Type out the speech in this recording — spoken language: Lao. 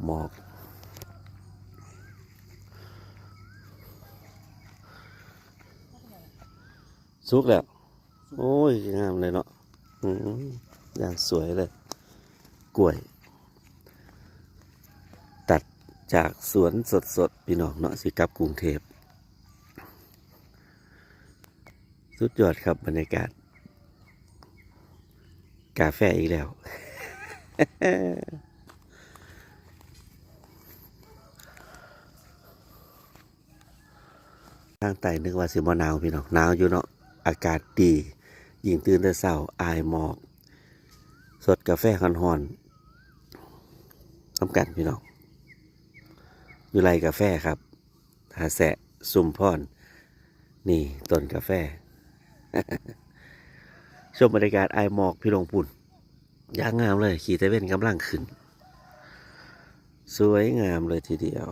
ໝອກ ສຸກແລ້ວ. ໂອ້ຍ ງາມເລີຍເນາະ. ອືມ ຢ່າງສວຍເລີຍ. ກ້ວຍ ຕັດຈາກສວນສົດໆ ພີ່ນ້ອງເນາະ ຊິກັບກຸງເທບ. ສຸດຍອດຄັບ ບັນຍາກາດກາແຟອີກແລ້ວ. ທາງໃຕ້ນຶກວ່າຊິບໍ່ໜາວ ພີ່ນ້ອງ, ໜາວຢູ່ເນາະ. ອາກາດດີ, ຍິ່ງຕື່ນແຕ່ເຊົ້າ ອາຍໝອກ, ສົດກາແຟຮ້ອນໆ ນຳກັນ ພີ່ນ້ອງ, ຢູ່ໄຮ່ກາແຟຄັບ ທ່າແຊະ ຊຸມພອນ. ນີ້ຕົ້ນກາແຟ. ຊົມບັນຍາກາດອາຍໝອກ ພີ່ນ້ອງ, ພຸ້ນ ຢ່າງງາມເລີຍ. ຂີ້ຕາເວັນກຳລັງຂຶ້ນ, ສວຍງາມເລີຍທີດຽວ.